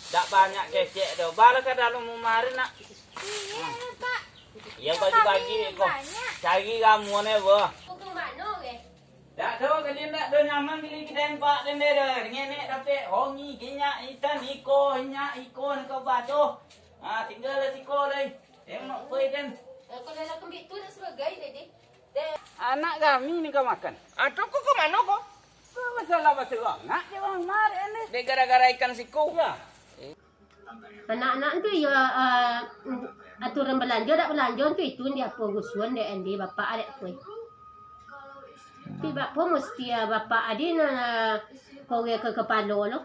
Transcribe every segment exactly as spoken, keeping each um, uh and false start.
Dak banyak kecek doh. Bala ka dalam umah ari nak. Iyo, Pak. Iyo, bagi-bagi ko. Banyak. Cari ramuan e, boh. Untuak mano, ge? Dak do, kalian dak do nyaman kalian kiden pak den deh. Ngenek dapek hongi, kinyak ikan, iko, inyak, iko, nak ka baco. Ah, tinggal lah siko lai. Tengok poi den. Kalau dah kambik tu dah sebagai deh, deh. Anak kami ni ka makan. Ah, tu ko ka mano ko? Ko masalah baso anak je bang, kemarin ni. Dek gara-gara ikan siko. Ya. Anak-anak tu iyo, eh, aturan balanjo dak balanjo tu itu di apo rusuhan dek andi bapak dek apo. Tapi bapo musti, eh, bapak adi na korek ka kapalo lo.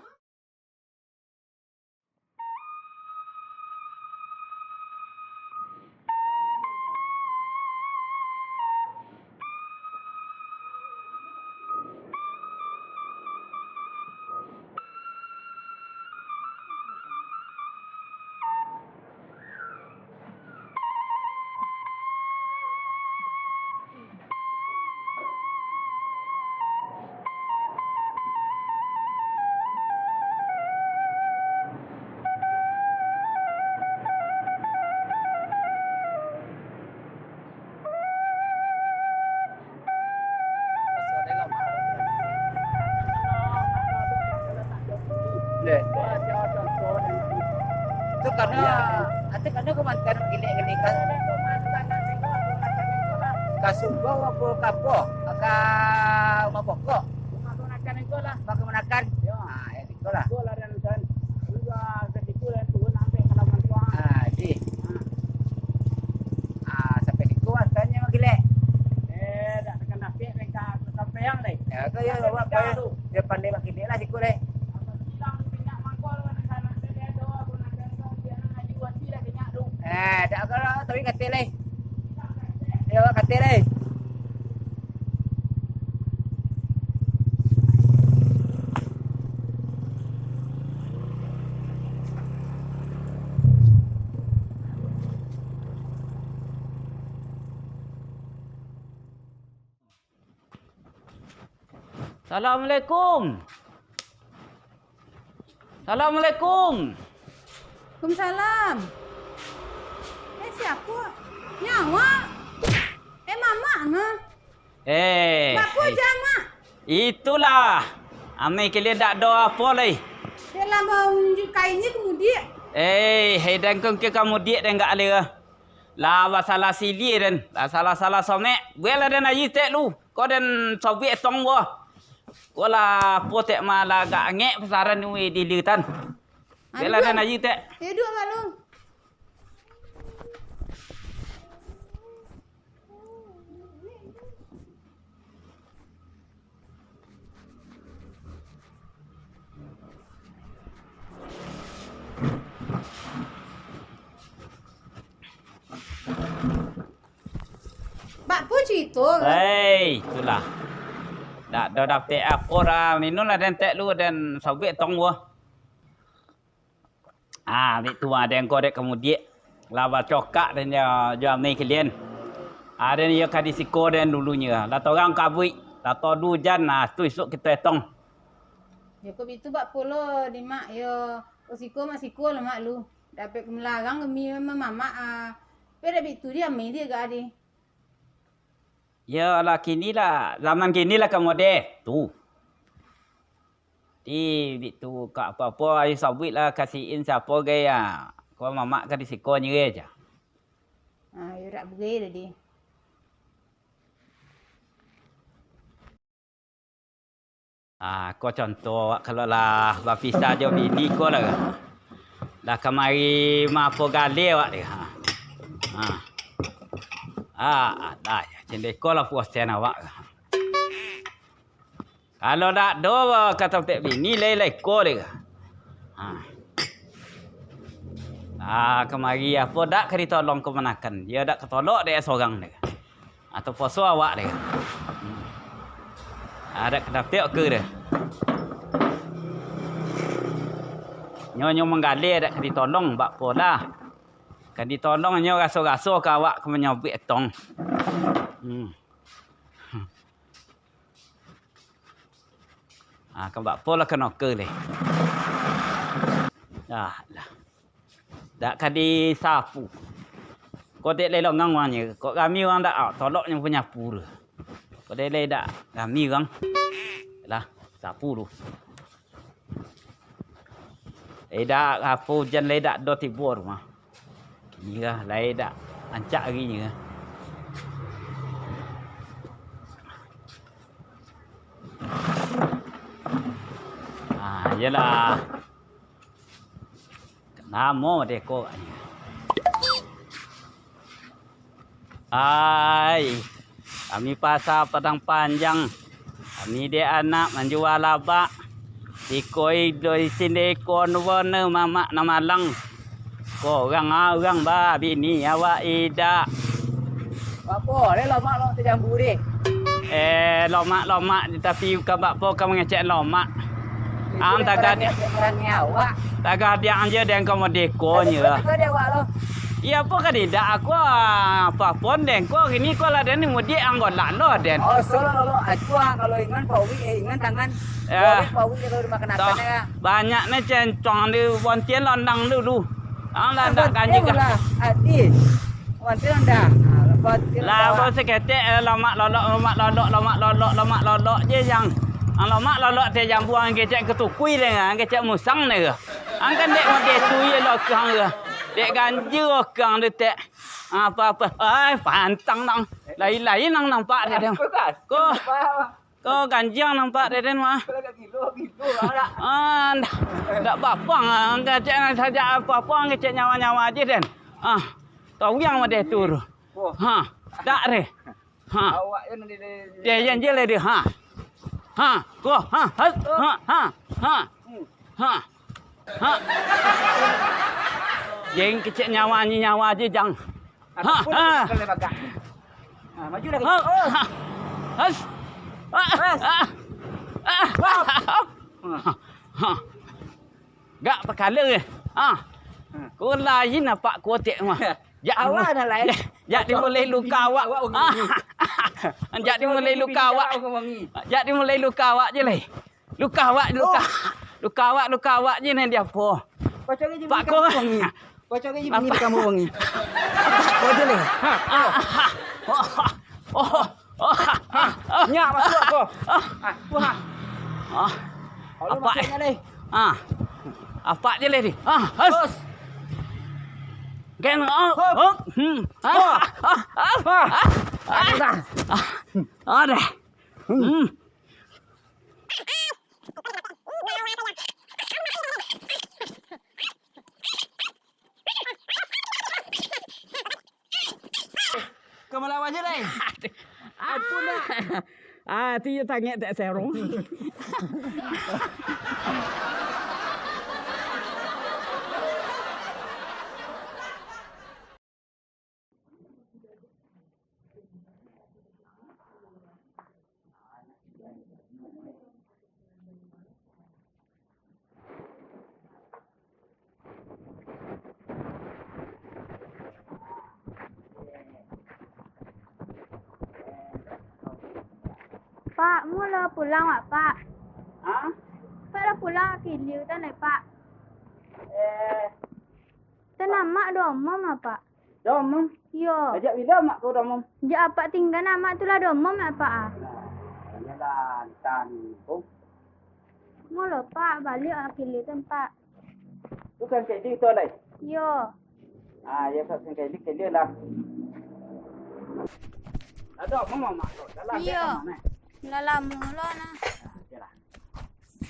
Deh. Tu karano, ati karano kamantan gilek-gilek ka, ka sumbau apo ka apo? Ka rumah pokok. Rumah kamanakan. Ah, yo. Itulah. Itulah dan, dan. Sudah segitu dan turun sampai ke lawan tuan. Ah, di. Ah. Ah, sampai siku lah, tanya Mak Gilek. Eh, dak tekan nasib mereka sampai yang lain. Ya, tu ya, awak tu. Dia pandai Mak Gilek lah siku deh. Apa silang minyak mangkol kan sana saya ada, aku nak gantung dia nak aju hati lah minyak tu. Eh, dak kalau tapi kata leh. Ya, awak kata leh. Assalamualaikum. Assalamualaikum. Waalaikumsalam. Eh, siapo? Nyo awak? Eh, mamak mah. Eh, Bapo eh. Jan, Mak? Itulah. Amai kalian dak do apo lai. Dia lah maunjuk kainnyo ka mudiak. Eh, hei, dan kau ke ka mudiak dan gak alih. Lah basalah silih den, lah salah-salah somek. Buelah den ayi tek lu. Ko den sobuik etong buah. Ko lah apo tek malah agak angek pasaran ni weh di liutan. Buelah den ayi tek. Hiduik malu. Bak pu cito. Hei, itulah. Dak do dapek apo dah. Minumlah den tek lu, den sabuik tong buah. Ah, bik tu ah, den ko dek kamudiak. Lah bacokak den jo, jo amai kalian. Ah, den iyo ka di siko den dulunyo. Lah torang kabuik, lah todu ujan, nah, tu isuk kito etong. Yo ko bitu bak pulo di mak yo. Ko siko mak siko lah mak lu. Dapek ka malarang kami mamamak, ah. Pe dak bitu di amai dia gak adi. Yo lah kini lah, zaman kini lah ka modeh. Tu. Ti, bitu ka apo-apo, ayo sabuik lah kasihin siapo gai, ah. Ko mamak ka di siko nyereh ja. Ah, yo dak bugai tadi. Ah, ko contoh awak kalau lah bapisah jo bini ko lah. Lah kamari maapo galeh awak dia. Ha. Ha. Ah, dah ya. Cendeko lah puasan awak. Kalau dak do, kato pek bini lai-lai ko deh. Ha. Ah, kamari apo dak ka ditolong kamanakan. Dia dak katolok dek sorang deh. Atau poso awak deh. Hmm. Ah, dak ka dapek ke deh. Nyo, nyo manggaleh dak ka ditolong, bak polah. Ka ditolong nyo raso-raso ka awak ka manyabuik etong. Hmm. Ah, ka bak po lah kano ke leh. Ah, lah. Dak ka disapu. Kok dek lai longang urangnyo, kok rami urang dak, ah, toloknyo panyapu tu. Kok dek lai dak rami urang, lah, sapu tu. Lai dak, apo ujan lai dak do tibo tu mah. Kini lah, lai dak rancak ari nyo. Ah, iyolah. Namo deko. Ai, kami pasa Padang Panjang. Kami dek anak manjua labak. Iko ido isin deko nuwo ne mamak nan malang. Ko urang-urang ba bini awak idak. Apo le lomak lo tajambu deh? Eh, lomak-lomak, tapi bukan bakpo ka mangecek lomak. Ang tagah, tagah diang je den ko modeko nyo. Iyo, apo ka tidak aku, ah, apo pun den ko, kini ko lah den mudik ang golak lo den. Oh, solo lo, lo, acuah kalau ingan pawi, eh, ingan tangan. Ya. Boleh pawi kalau dimakan akan ya. Banyak ni cencong di bontian londang dulu. Ang lah ndak ganjil lah. Adi. Wanti ndak. Lah, bau saketek, eh, lomak lolok, lomak lolok, lomak lolok, lomak lolok je, Jang. Ang lomak lolok teh jambu, ang kecek katukui deh, ang kecek musang deh. Ang kan dek model tu ye lo kang ye. Dek ganjil kang deh tek. Apa-apa. Ai, pantang nang. Lain-lain nang nampak deh. Ko. Ko ganjiang nampak dek den mah. Ah, ndak, ndak bapang, ah, kecek nan sajak apo-apo, kecek nyawa-nyawa aje den. Ah, tawiang mah deh tu. Ha, dak deh. Ha. Deh, yang je lah deh. Ha. Ha, ko, ha, ha, ha, ha, ha. Ha. Ha. Jeng kecek nyawa ni nyawa aje, Jang. Ha, ha. Ha, maju lagi. Ha, ha. Has. Ha, ha. Ha. Ha. Ha. Gak pakala eh. Ha. Ko lain apak kotek mah. Jak awak dah lain. Jak dimulai luka awak. Jak dimulai luka awak. Jak dimulai luka awak je leh. Luka awak, luka. Oh. Luka awak, luka awak je nan diapo. Pak ko. Kocok je bini kamu wangi. Apa? Kocok je bini kamu wangi. Apa? Kocok je leh. Ha. Ah, ah, ah. Oh, oh, oh, ah, ah. Nyak masuk ko. Ah, tu ha. Ah. Apa, eh? Ah. Apa je leh ni? Ah, hos. Hos. Gen, oh, hop. Oh, hmm. Ah, ah, ah, ah. Ah. Ada. Hmm. Ka malawan je lai. Apo nak? Ah, tu je tangek tak serong. Pak, mulo pulang wak, Pak? Hah? Pak lah pulang kiliu tan, Pak? Eh. Tan amak doh omom, Pak. Doh omom? Iyo. Sajak bilo amak ko doh omom? Jak apak tinggan amak tu lah doh omom, Pak, ah. Nah, iyolah, entah ni, ko. Mulo, Pak, baliak lah kiliu tu, Pak. Tu kan kiliu tu, lai? Iyo. Ah, iyo, kan kiliu, kiliu lah. Ado, mama, mak, tu. Dalam, iyo. Dalam, eh. Lah lamo lo, nah. Oke lah.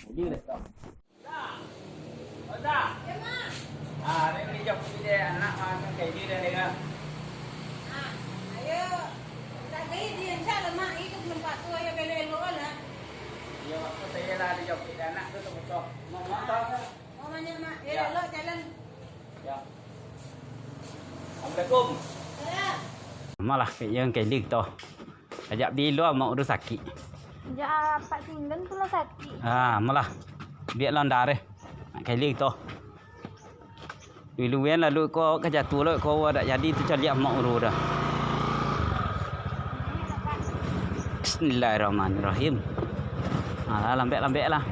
Kiliu deh, tu. Dah. Dah. Ya, Mak. Ah, ni, ni, jom, ni deh, anak, ah, kan kiliu deh, dengar. Ah, ayo. Tak kaya dia, insya Allah, Mak, itu belum patuh, ayo, belok-elok lah. Iyo, aku tadi lah dijapik anak tu, tu betul. Mau motor ke? Mau banyak, Mak. Ya, ya. Elok jalan. Ya. Assalamualaikum. Salam. Malah kek yang kelik tu. Sajak bilo amak udah sakit. Sajak apak tinggal tu lah sakit. Ah, malah. Biak landar eh. Nak kelik tu. Luwen-luwen lalu ko ka jatuah lo ko, dak jadi tu caliak amak uru dah. Bismillahirrahmanirrahim. Alah, lambek-lambek lah.